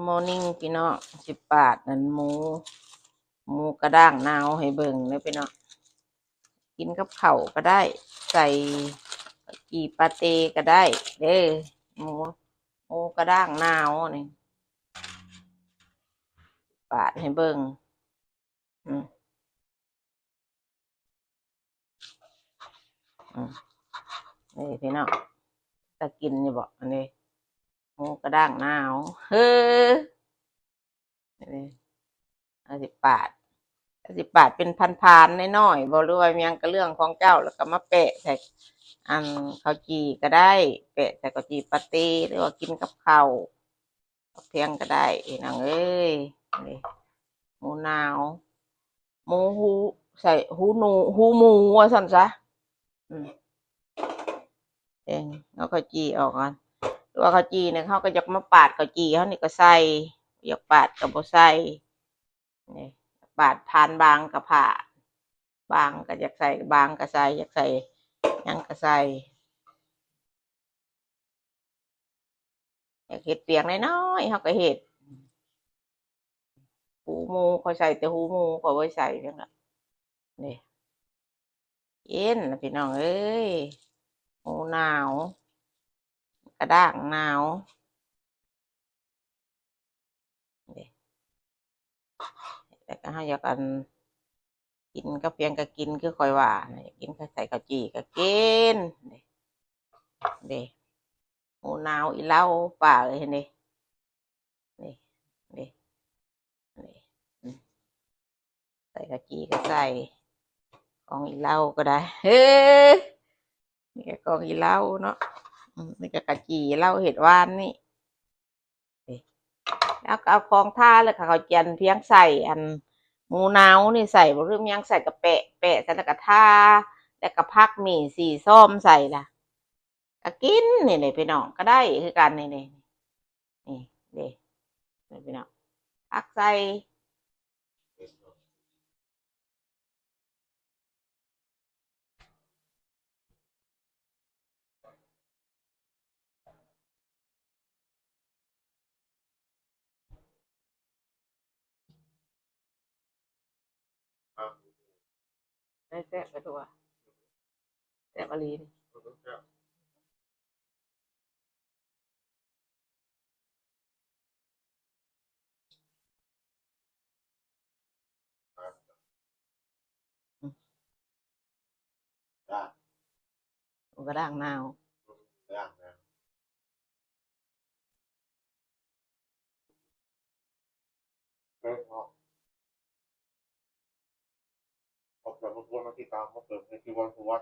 Morning ພີ່ນ້ອງ, ຊິປາດອັນໝູ ໝູກະດ້າງນາວໃຫ້ເບິ່ງເດີພີ່ນ້ອງ. ກິນກັບເຂົ້າກໍໄດ້ ໃສ່ຈີ່ປາເຕກໍໄດ້ເດີ. ໝູ ໝູກະດ້າງນາວນີ້ ປາດໃຫ້ເບິ່ງ. ອືມ ອືມ ນີ້ພີ່ນ້ອງ ຕາກິນຢູ່ບໍ່ ອັນນີ້ ໝູກະດ້າງນາວ ເຮີ ນີ້ ເຮົາຊິປາດ ເຮົາຊິປາດເປັນພານໆນ້ອຍໆບໍ່ ຫຼືວ່າຫຍັງກໍເລື່ອງຂອງເຈົ້າ ແລ້ວກໍມາແປະໃສ່ອັນເຂົ້າຈີ່ກໍໄດ້ ແປະໃສ່ເຂົ້າຈີ່ປາເຕ ຫຼືວ່າກິນກັບເຂົ້າ ພຽງກໍໄດ້ພີ່ນ້ອງເອີຍ. ນີ້ ໝູນາວ ໝູຫູ ໃສ່ຫູໜູ ຫູໝູວ່າຊັ້ນຊະ. ອືມ ເອົາເຂົ້າຈີ່ອອກກ່ອນ ຫຼືວ່າເຂົ້າຈີ່ນີ້ ເຮົາກໍຢາກມາປາດເຂົ້າຈີ່ເຮົານີ້ກໍໃສ່ ຢາກປາດກໍບໍ່ໃສ່. ນີ້ ປາດຜ່ານບາງກໍຜ່າ ບາງກໍຢາກໃສ່ ບາງກໍໃສ່ ຢາກໃສ່ຫຍັງກໍໃສ່. ຢາກເຮັດພຽງນ້ອຍໆ ເຮົາກໍເຮັດ. ຫູໝູ ຂ້ອຍໃສ່ແຕ່ຫູໝູ ຂ້ອຍບໍ່ໃສ່ຫຍັງດອກ. ນີ້ ເຢັນລະພີ່ນ້ອງເອີຍ ໝູນາວ ກະດ້າງນາວ. ເດ້ ແລ້ວກໍເຮົາຢາກອັນ ກິນກັບຫຍັງກໍກິນ ຄືຂ້ອຍວ່າ ຢາກກິນ ໃສ່ເຂົ້າຈີ່ກໍກິນ. ເດ້ ໝູນາວອີ່ເລົາ ປ້າເອີຍ ເຫັນເດ້ ນີ້ ນີ້ ນີ້ ອືມ ໃສ່ເຂົ້າຈີ່ກໍໃສ່ ຂອງອີ່ເລົາກໍໄດ້ ເອີ ນີ້ກໍຂອງອີ່ເລົາເນາະ. ອືມ ນີ້ກໍເຂົ້າຈີ່ເລົາເຮັດວານນີ້. ນີ້ ແລ້ວກໍເອົາຂອງທາ ແລ້ວກໍເຂົ້າຈຽນພຽງໃສ່ອັນໝູນາວນີ້ໃສ່ ບໍ່ລືມຫຍັງໃສ່ ກໍແປະ ແປະໃສ່ ແລ້ວກໍທາ ແລ້ວກໍຜັກໝີ່ສີ່ຊອມໃສ່ລະ ກໍກິນ. ນີ້ເດ້ພີ່ນ້ອງ ກໍໄດ້ຄືກັນ ນີ້ເດ້ ນີ້ເດ້ ນີ້ພີ່ນ້ອງ ຕັກໃສ່. ໄດ້ແຊບໄປທົ່ວ ແຊບອີ່ຫຼີນີ້. ອືມ ກະດ້າງນາວ ກະດ້າງນາວ. ເອີ ເນາະ ຂອບໃຈທຸກຄົນທີ່ຕິດຕາມມາເຕີມໃນທີ່ວັນສຸວັດ.